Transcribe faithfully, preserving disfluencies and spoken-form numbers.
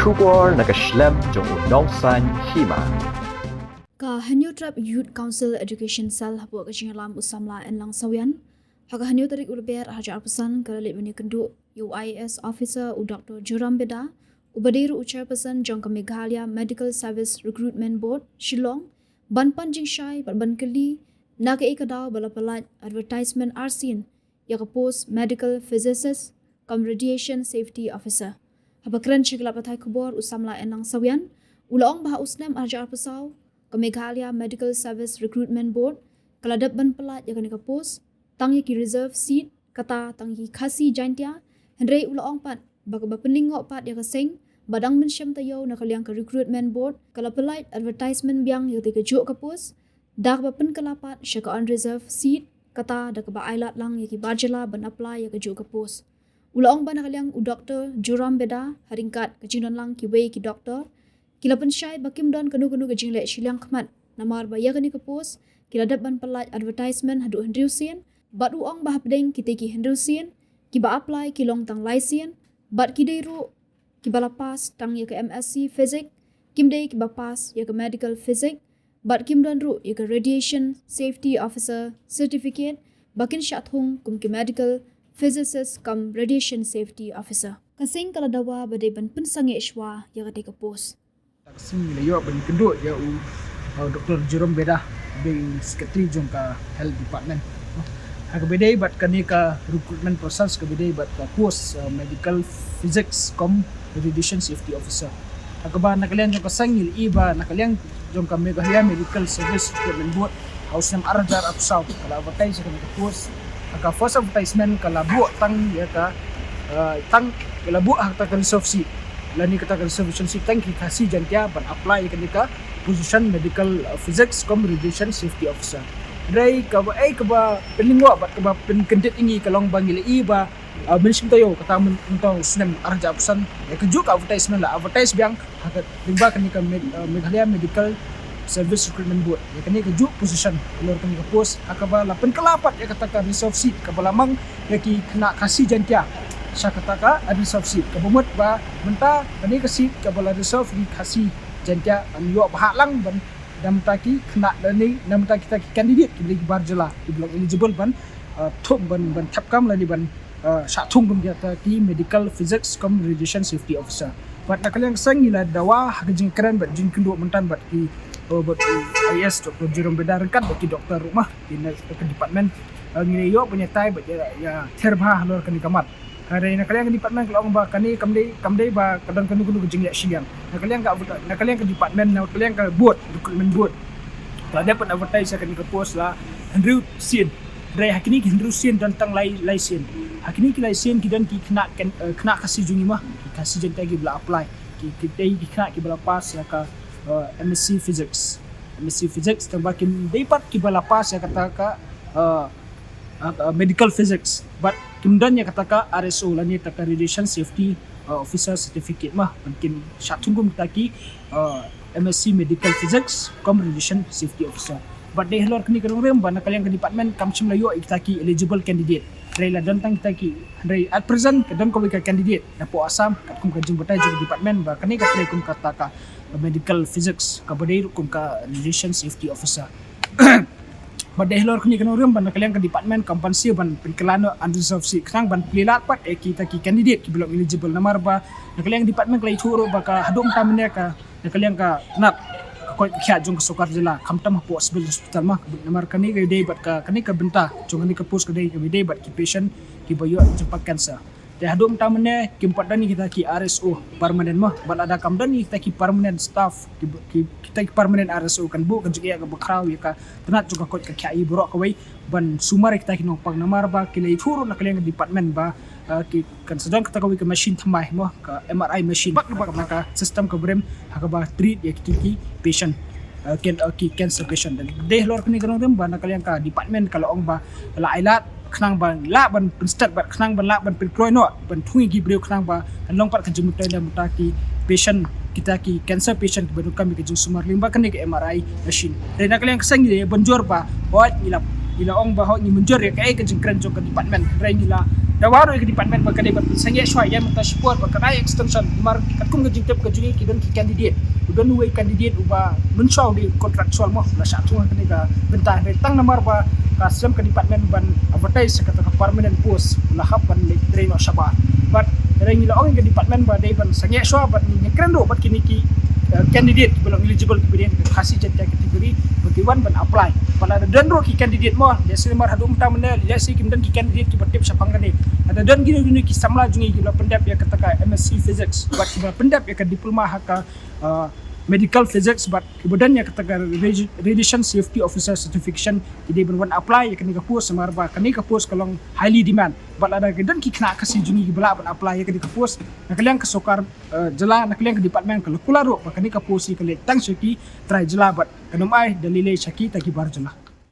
Khubor na ka shlem jong u Nongsaiñ Hima. Ka Hynñiewtrep Youth Council Education Cell hapoh ka jingïalam u samla Enlang Sawian. Ha ka hynñiew tarik u Lber arhajar arphew san ka la leit ban ïakynduh ïa u I A S officer u Doctor Joram Beda, uba dei ruh u chairperson jong ka Meghalaya Medical Service Recruitment Board, Shillong, ban pan jingshai bad ban kylli na kaei ka daw ba la pyllait advertisement arsien ïa ka post Medical Physicist cum Radiation Safety Officer. Haba kren sha ki lad pathai khubor u samla Enlang Sawian u la ong ba ha u snem arhajar arphew saw ka Meghalaya Medical Service Recruitment Board ka la dep ban pyllait ïa kane ka post tang ïa ki reserve seat, kata tang ïa ki Khasi Jaintia. Hynrei u la ong pat ba kaba pynlyngngoh pat ïa ka seng ba dang mynshem taïew na ka liang ka Recruitment Board ka la pyllait advertisement biang ïa katei kajuh ka post da kaba pynkylla pat sha ka unreserved seat, kata da kaba ailad lang ïa ki bar jylla ban apply ïa kajuh ka post. U la ong ba na ka liang u Doctor Joram Beda ha ryngkat ka jingdon lang kiwei ki doktor ki la pynshai ba kim don kano kano ka jingleh shiliang khmat namar ba ïa kane ka post ki la dep ban pyllait advertisement haduh hynriew sien, bad u ong ba hapdeng kitei ki hynriew sien kiba apply ki long tang lai sien, bad ki dei ruh kiba la pass tang ïa ka M S C Physics, kim dei kiba pass ïa ka Medical Physics, bad kim don ruh ïa ka Radiation Safety Officer Certificate ba kin shah thung kum ki Medical Physicist cum Radiation Safety Officer. Ka seng ka la dawa ba dei ban pynsangeh shuwa ïa katei ka post. Ka seng la ïoh ban kynduh ïa u, uh, Doctor Jerome Beda, ba dei secretary jong ka Health Department. Ha kaba dei bad kane ka recruitment process kaba dei bad ka post, uh, Medical Physics cum Radiation Safety Officer. Ha kaba na ka liang jong ka seng ngi la ïohi ba na ka liang jong ka Meghalaya Medical Service Recruitment Board ha u snem arhajar arphew saw ka la advertise ïa kane ka post. Ha ka first advertisement ka la buh tang ïa ka, uh, tang ka la buh ha kata ka reserve seat. Lane kata ka reservation seat tang ki Khasi Jaintia ban apply ïa kane ka position Medical, uh, Physics cum Radiation Safety Officer. Hynrei kaba, eh, kaba pynlyngngoh bad kaba pynkyndit ïa ngi ka long ba ngi la ïohi ba, uh, mynshem taïew kata myn-, mynta u snem arhajar arphew san ïa kajuh ka advertisement la advertise biang ha ka lyngba kane ka Med-, uh, Meghalaya Medical Service Recruitment Board. Ïa kane kajuh position halor kane ka post ha kaba la pynkylla pat ïa kata ka reserve seat kaba la mang ïa ki khynnah Khasi Jaintia sha kata ka unreserved seat. Kaba mut ba mynta kane ka seat kaba la reserve ïa ki Khasi Jaintia, ban ïoh bha lang ban na bynta ki khynnah lane na bynta kita ki candidate kiba dei ki bar jylla kiba long eligible ban, uh, thung ban, ban thep kam lane ban, uh, shah thung kum kita ki Medical Physics cum Radiation Safety Officer. Bad na ka liang ka seng ngi la dawa ha ka jingkren bad jingkynduh mynta bad ki, uh, bad u I A S Doctor Jerome Beda ryngkat bad ki doktor ruh ma ki na ka department, uh, ngi la ïoh ban ïatai bad ïa, ïather bha halor kane ka mat. Hynrei na ka liang ka department ka la ong ba kane kam dei, kam dei ba ka don kano kano ka jingleh shiliang. Na ka liang ka, na ka liang ka department, na ka liang ka board, recruitment board, ka la dep ban advertise ïa kane ka post la hynriew sien. Hynrei ha kine ki hynriew sien don tang lai, lai sien. Ha kine ki lai sien ki don ki khynnah ken-, eh, khynnah Khasi jong ngi ma, ki Khasi Jaintia kiba la apply. Ki, ki dei ki khynnah kiba la pass ïa ka, eh, M S C Physics. M S C Physics, tang ba kim dei pat kiba la pass ïa kata ka, eh, uh, uh, Medical Physics, bad kim don ïa kata ka R S O lane kata ka Radiation Safety, uh, Officer Certificate ma, ban kin shah thung kum kita ki, uh, M S C Medical Physics cum Radiation Safety Officer. Bad dei halor kane ka nongrim ba na ka liang ka department kam shym la ïoh ïa kita ki eligible candidate. Hynrei la don tang kita ki, hynrei at present ka don kawei ka candidate napoh Assam, katkum ka jingbatai jong ka department ba kane ka trei kum kata ka Medical Physics kaba dei ruh kum ka Radiation Safety Officer. Bad dei halor kane ka nongrim ba na ka liang ka department kam pan shuh ban pynkylla noh unreserved seat khnang ban plie lad pat ïa kita ki candidate kiba long eligible namar ba na ka liang department ka la ïathuh ruh ba ka haduh mynta mynne ka na ka liang ka tnat ka koit ka khiah jong ka sorkar jylla khamtam hapoh civil hospital ma, namar kane ka dei bad ka, kane ka bynta jong kane ka post ka dei kaba dei bad ki patient kiba ïoh jingpang cancer. Te haduh mynta mynne kim pat don ïa kita ki R S O permanent ma, bad lada kam don ïa kita ki permanent staff, ki, ki, kita ki permanent R S O kan buh ka jingeh kaba khraw ïa ka tnat jong ka koit ka khiah ïa baroh kawei ban sumar ïa kita ki nongpang namar ba ki la ïathuh ruh na ka liang ka department ba, uh, ki kan sa don kata kawei ka machine thymmai ma, ka M R I machine. Bad, bad na ka system kaba rim ha kaba treat ïa kita ki patient, uh, can, uh, ki cancer patient. Dei halor kane ka nongrim ba na ka liang ka department ka la ong ba la ai lad khnang ban lah ban pynstad bad khnang ban lah ban pynkloi noh ban thung ïa ki briew khnang ba kan long pat ka jingmyntoi na bynta ki patient, kita ki cancer patient kiba donkam ïa ka jingsumar lyngba kane ka M R I machine. Te na ka liang ka seng ngi la mynjur ba hooid ngi la, ngi la ong ba hooid ngi mynjur ïa kaei ka jingkren jong ka department. Hynrei ngi la Dawa ruh ïa ka department ba ka dei ban pynsangeh shuwa ïa mynta shipor ba ka dei extension, namar katkum ka jingtip ka jong ngi ki don ki candidate. U don uwei candidate uba mynshuwa u dei contractual mo, la shah thung ha kane ka bynta, hynrei tang namar ba ka slem ka department ban advertise ïa kata ka permanent post, u la hap ban leit trei noh shabar. Bad hynrei ngi la ong ïa ka department ba dei ban sangeh shuwa bad ngi kren ruh bad kine ki, eh, candidate kiba long eligible kiba dei ha ka Khasi Jaintia category ba ki wan ban apply. Bad lada don ruh ki candidate mo, lehse namar haduh mynta mynne lehse kim don ki candidate kiba tip shaphang kane. Lada don kino kino ki samla jong ngi kiba la pyndep ïa kata ka M S C Physics bad kiba la pyndep ïa ka diploma ha ka, uh, Medical Physics bad kiba don ïa kata ka radi-, Radiation Safety Officer Certification, ki dei ban wan apply ïa kane ka post namar ba kane ka post ka long highly demand. Bad lada ka don ki khynnah Khasi jong ngi kiba lah ban apply ïa kane ka post, na ka liang ka sorkar, uh, jylla, na ka liang ka department ka la kular ruh ba kane ka post ka leit tang sha ki trai jylla bad kan ym ai da lei lei sha kita ki bar jylla.